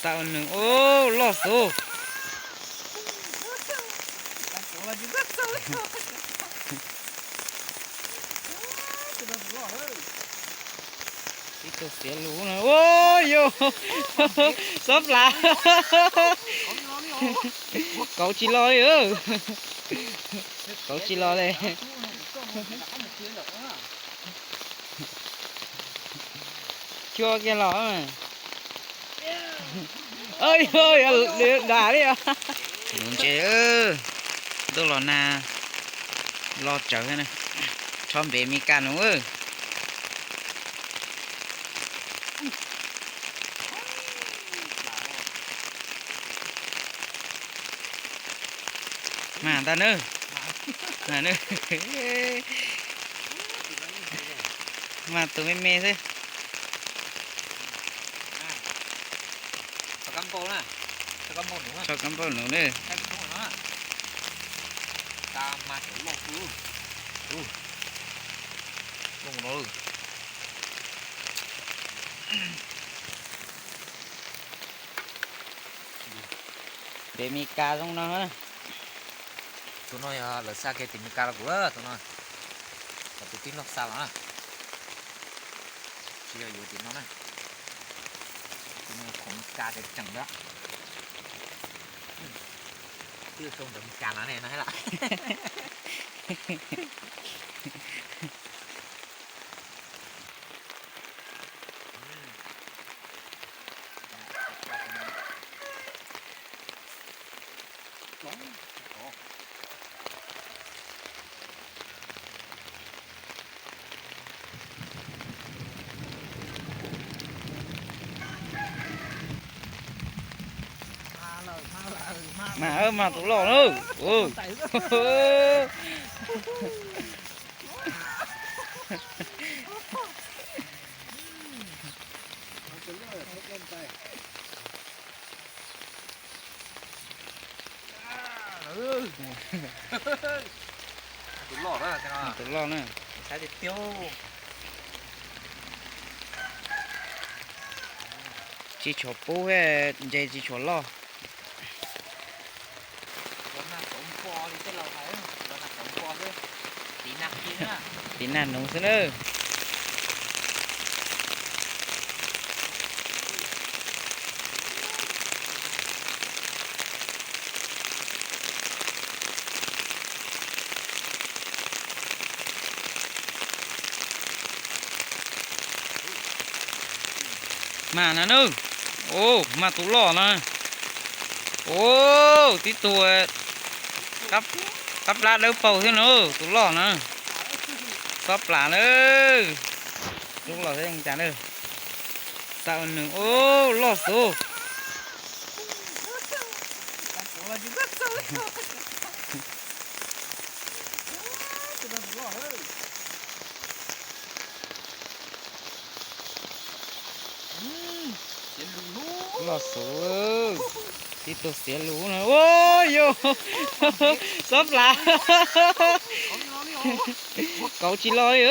Tau nws ub loj xwb. Ib tug xiav lus na, ua yus xob plas. Kauv tsis los li, kauv tsis los li. Chua kiag los. Yog dag li os. Nuv ntses, ntuj los nag los tsawv, tshob npev Mes Kas nuv. Mas ntag na, mas tus me me xwb. Tso kab npauj nuv na. Npev Mes Kas zoo no. Tus no yog lawv xa kiag tim Mes Kas los kuv, tus no, tus tib no xa los na. Tsis yog yuav tim no na. Tus no khoom Mes Kas tseem tseem ntag. Twb sau ntawv Mes Kas no ne no thiab lawm. Mas, mas tus loj na. Tus loj na. Tsis tshua pub, ntses tsis tshua loj. Tiv nag nuv xwb na. Mas na nawb. Mas tus loj na. Tib tug qab plab dawb paug thiab na, tus loj na. Xob plas na. Lub loj thiab cas na. Tau nws, loj xwb. Loj xwb, tib tug xiav lus na. Ua yus, xob plas. Kauv tsis los li.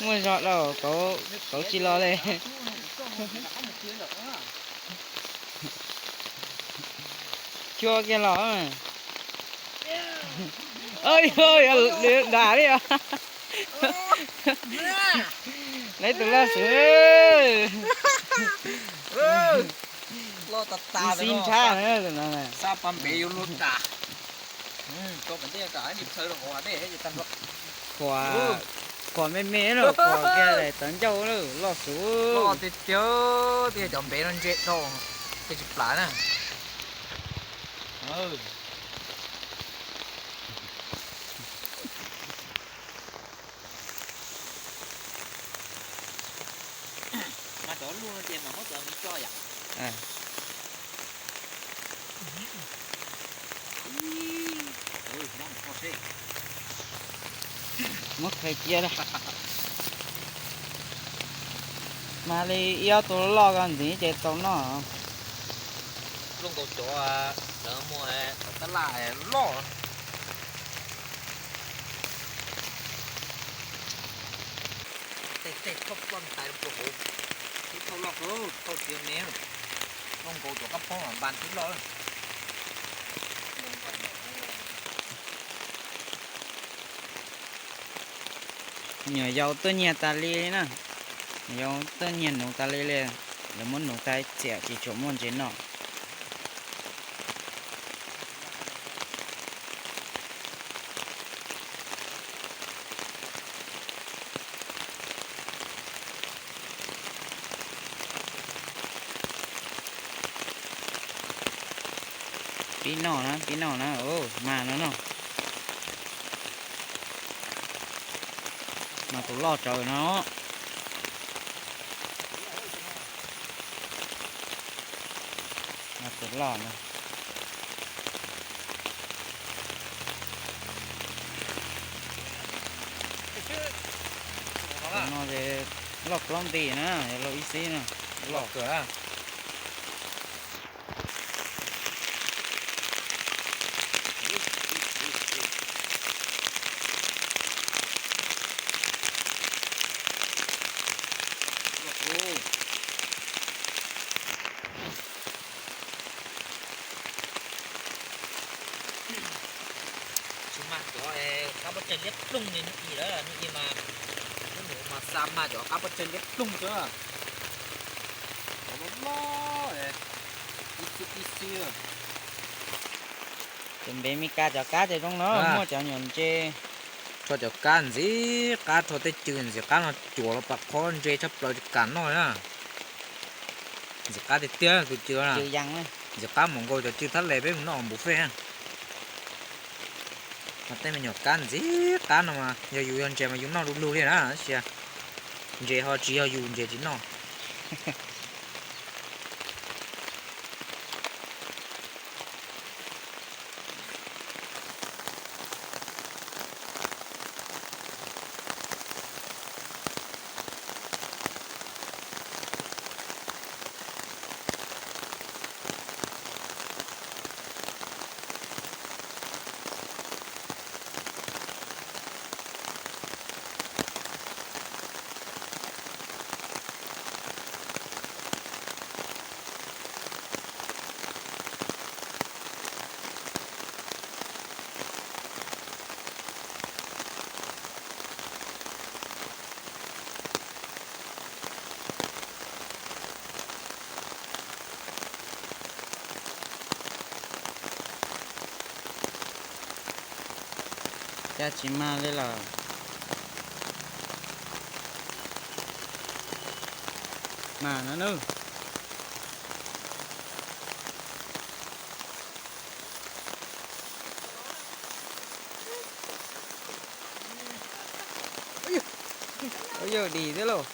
Muaj zog lauj, kauv tsis los li. Chua kiag los. Dag li os. Lawv tus loj xwb. Loj tas tas, xib ntshab na. Xab pas npev yuav luag tas. Khuam me me lawm, khuam kiag daim tawv ncauj lawm, loj xwb. Loj tiag tiag, tej cov npev no ntse dhau, tej tsis plam na. Mas cov luj no ces mas muab cov no coj yom. Muab qhia cia. Mas li ib ob tug loj ko ntxiv ces tau noj. Luaj nkaus cov lawv muag tom tab laj loj. Tej thauj ploj ntais rau hauv, twb thauj loj kawg, thauj tsis me, thauj nkaus cov kab phob mas npas twb loj. Nyuam yaus tuaj nyiag tas li na, nyuam yaus tuaj nyiag nuv tas li li, lawv muab nuv tag ib txhiab tsis tshua muaj ntses noj. Pib noj na, pib noj na, mas no no. Mas tus loj tsawv no. Mas tus loj no. Tus no ces loj plaub nti na, yog loj ib xib na, loj kawg. Tsis mag cov kab pob tseg liab ploog li hnub i lawm, hnub i mas, hnub nws mas xa mag cov kab pob tseg liab ploog xwb. Cov loj loj, ib xwb ib xwb. Cov npe Mes Kas cov kab ces zoo no, muaj cov nyuam ntses. Rho cov kab ntxim qab, rho tej cw ntxim qab no cuam los pas qhob ntse tshaj plaws tsis kam noj na. Ntxim qab tiag tiag tus cw na. Ntxim qab mus nkaus cov cw thab les peb mus noj buffet na. Mas tej me nyuam kab ntxim qab no mas yog yus yog ntses mas yus noj du lug li na, tab sis ntses ho tsis yog yus ntses tsis noj. Cas tsis mag li lawm. Mag no nawb. Ua yog dim thiab lauj.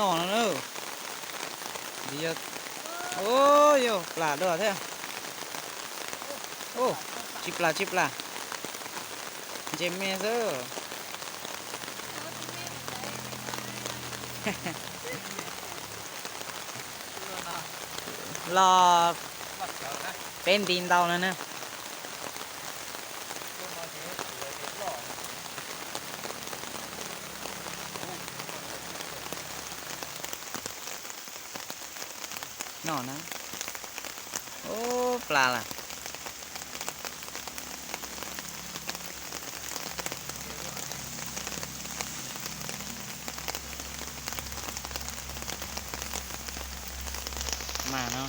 Noj no na. Ua yog plas dua thiab. Tsis plas tsis plas. Ntses me xwb. Los peb nti ntau no na. Noj na. Ub, plas lawm. Mas no,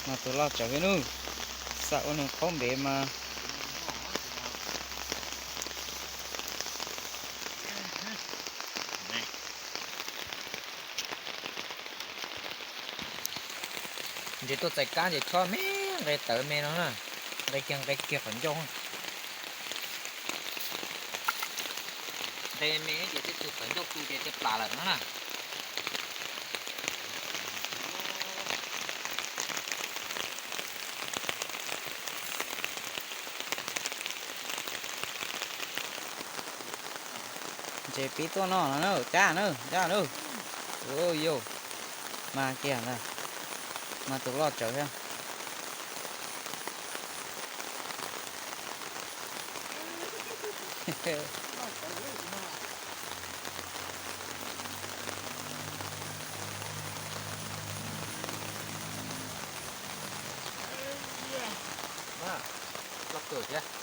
mas tus loj tsawv thiab nub, xam ua nws qhaub ntev mas. Ntses tuaj txais kab ces chob me nqe tawv me no na, nqe kiag nqe kiag qhov ncauj. Nqe me ces tej tug qhov ncauj tu ces tias plam lawm no na. Ntses pib tuaj no no na, cab na, cab na. Yog, mas kiag ntag, mas tus loj tsawv thiab. Loj kawg thiab.